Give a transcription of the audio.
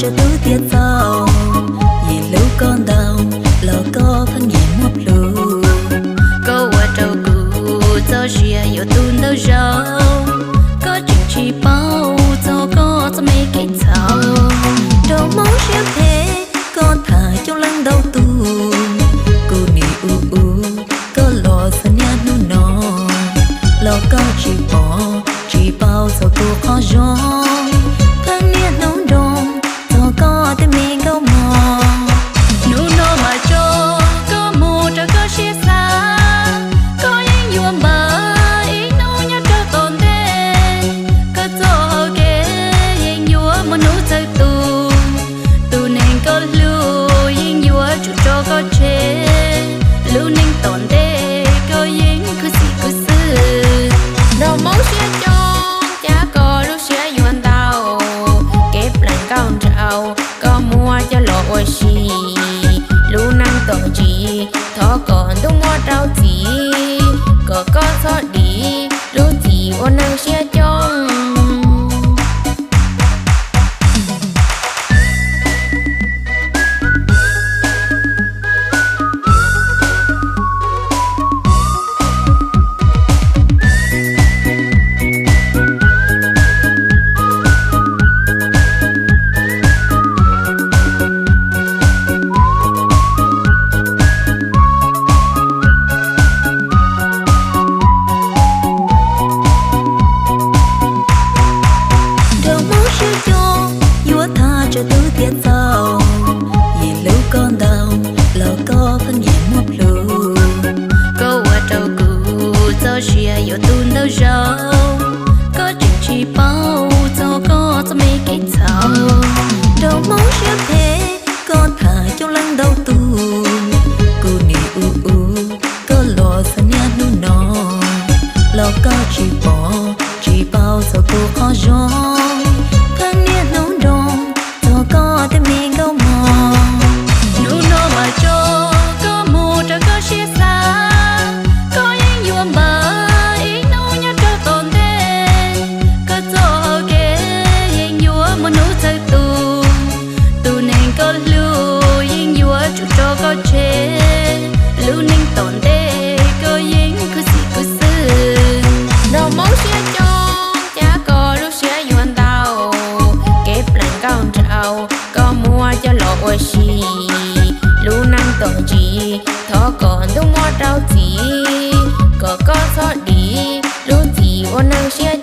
Tub tias txaus, yeej hlub koj ntau, los koj pheej nyiam muab plhus. Koj ua rau kuv txoj sia yuav tu ntau zaus, koj tseem tsis paub txog koj txoj me kev txhaum. Rau Hmoob siab phem, koj tham coob leej ntau tus, kuv nim ub ub koj los txog niaj hnub no, los koj tsis pom tsis paub txog kuv qhov zoo. Pheej niaj hnub nroo txog koj tej me nkauj mog. Hnub no mas tso koj mus rau koj siab xav, koj yeej yuav npam ib hnub nyob rau tom ntej. Koj txoj hau kev yeej yuav muaj hnub txawv tus, tus neeg koj hlub yeej yuav tsum tso koj tseg. Lub neej tom ntej koj yeej khuv xim kuv xwb. Nrog Hmoob siab coob, cas koj lub siab yuav ntau, kev plees nkauj nraug koj muab coj los ua si. Lub neej tom ntsis thov kom ntuj muab rau txim, kom koj txhob dim lub txim ua neej siab coob. Nrog Hmoob siab coob, yuav tham tso tub tias txaus, yeej hlub koj ntau, los koj pheej nyiam muab plhus. Koj ua rau kuv txoj sia yuav tu ntau zaus, koj tseem tsis paub txog koj txoj me kev txhaum. Rau Hmoob siab phem, koj tham coob leej ntau tus, kuv nim ub ub koj los txog niaj hnub no, los koj tsis pom tsis paub txog kuv qhov zoo. Pheej niaj hnub nroo txog koj tej me nkauj mog. Hnub no mas tso koj mus rau koj siab xav, koj yeej yuav npam ib hnub nyob rau tom ntej. Koj txoj hau kev yeej yuav muaj hnub txawv tus, tus neeg koj hlub yeej yuav tsum tso koj tseg. Lub neej tom ntej koj yeej khuv xim kuv xwb. Nrog Hmoob siab coob, cas koj lub siab yuav ntau, kev plees nkauj nraug koj muab coj los ua si. Lub neej tom ntsis thov kom ntuj muab rau txim, kom koj txhob dim lub txim ua neej siab